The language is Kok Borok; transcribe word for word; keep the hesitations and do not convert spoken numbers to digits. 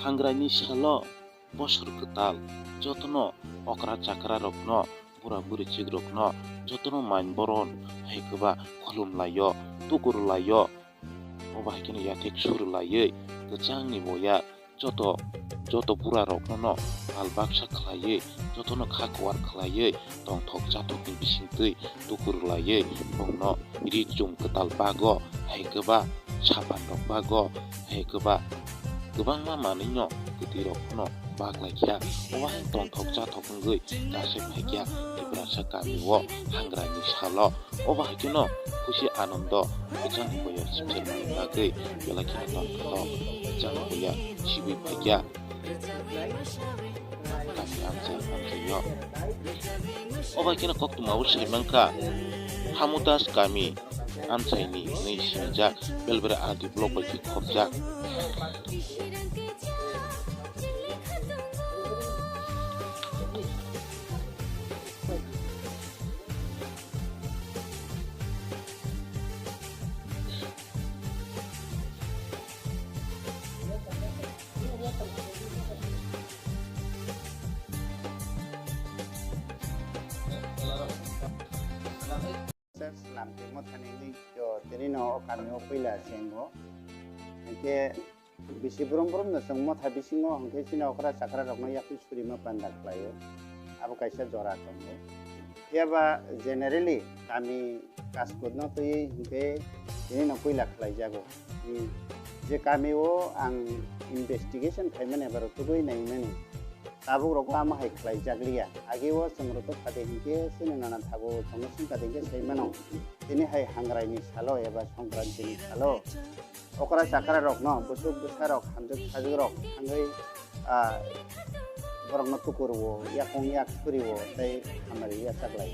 Hangraini salo bosor kwtal jotono okra chakra rokno, bura burichik rokno jotono main boron hai kwba khulum laio, tukur laio. Obo hai kheno yathek sur laiwi kwchangni boya joto, joto bura rokno no pal baksa khlaiwi, jotono kha kwar khlaiwi, tongthok chathokni bisingtwi tukur laiwi bongno ri chum kwtal bago hai kwba, sapan rok bago hai kwba, kwbangma manwino kwtwi rok phano bak lai kha. Obo hai tongthok chathok wngwi kase phai kha Tiprasa kami o hangrani salo. Obo hai kheno khusi anondo kwchang boya sipsarmani bagwi belai kheno tongthok kwchang boya sibwi phai kha. Kami amchai amchaio. Obo hai kheno koktwma o sai mankha Hamudas kami amchaini hwnwi sinijak, Belbera R D block bai khe khopjak. Sir, swnam twi mothani nwi to tini no o kami o puila chengo. Hinkhe bisi brum brum no chwng motha bisingo hinkhe chini okra chakra rokno yakung suri ma panda khlaio. Abo kaisa jora tongo. Phiya ba generally kami kaskut no twi hinkhe tini no puila khlaijago. Ni je kami o ang investigation khaimani eba rwtugwi naimani. Tabuk rok ama hai khlai jakliya. Age o chwng rwtwk khade hinkhe chini nana thago chwngno swngkha de hinkhe sai mano. Tini hai hangrai ni salo eba songkranti ni salo okra chakra rok no bwswk bwsa rok hamjwk sajwk rok thangwi, ah, borok no tukur o yakung yak suri o tei hamari yachaklai.